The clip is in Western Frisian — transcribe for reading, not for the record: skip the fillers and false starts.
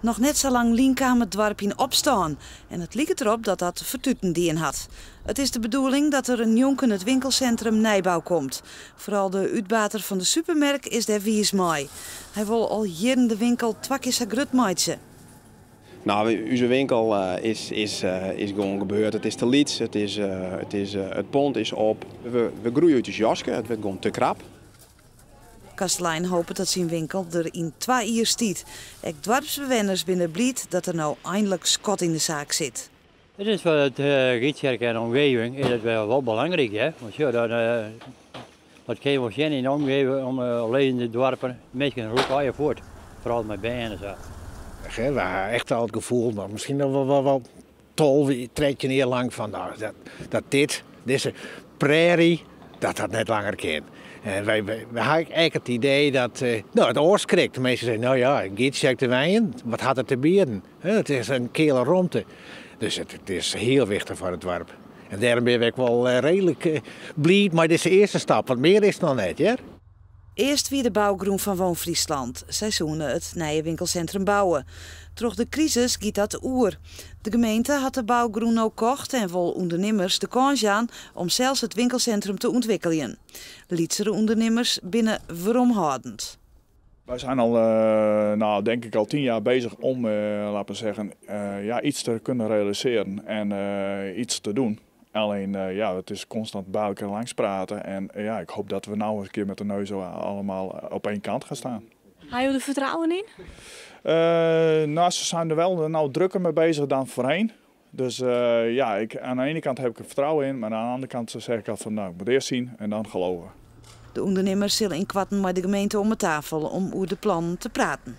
Noch net sa lang lyn kaam it doarp yn opstân en it liket derop dat dat fertuten dien hat. It is de bedoeling dat der njonken it winkelsintrum nijbou komt. Foaral de útbater fan de supermerk is dêr wiis mei. Hy wol al jierren de winkel twa kear sa grut meitsje. No, ús winkel is gewoan gebeurd. It is te lyts, it pân is op. We groeie út ús jaske, it wurdt gewoan te krap. Kastelein hopet dat syn winkel der yn 2 jier stiet. Ek doarpsbewenners binne bliid dat der no einlik skot yn de saak sit. It is foar it Gytsjerk en de omgeving is it wol belangryk, hè? Want sjoch, dat kin je wol sjen yn de omgeving, omlizzende doarpen. Minsken lûke allegear fuort, foaral mei bern en sa. We ha echt al it gefoel, no, miskien noch wol 12, 13 jier lang fan no, dat dizze prairie, dat dat net langer kin. En wy ha ek it idee dat no, it oanskrikt. De minsken sizze, no ja, Gytsjerk te wenjen, wat hat it te bieden? It is in keale romte. Dus it is hiel wichtich foar it doarp. En dêrom binne we ek wol reedlik bliid mei dizze earste stap, want mear is it noch net, hear. Earst wie de bougrûn fan WoonFriesland. Sy soene it nije winkelsintrum bouwe. Troch de krisis giet dat oer. De gemeente hat de bougrûn no kocht en wol ûndernimmers de kâns jaan om sels it winkelsintrum te ûntwikkeljen. Lytsere ûndernimmers binne weromhâldend. Wij zijn al, nou, denk ik al 10 jaar bezig om, laten we zeggen, ja, iets te kunnen realiseren en iets te doen. Alleen, ja, het is constant bij elkaar langs praten. En ja, ik hoop dat we nou eens een keer met de neus allemaal op één kant gaan staan. Ha jo der fertrouwen yn? Nou, ze zijn er wel nou drukker mee bezig dan voorheen. Dus ja, aan de ene kant heb ik er vertrouwen in, maar aan de andere kant zeg ik altijd van nou, ik moet eerst zien en dan geloven. De ûndernimmers sille ynkoarten mei de gemeente om 'e tafel om oer de plannen te praten.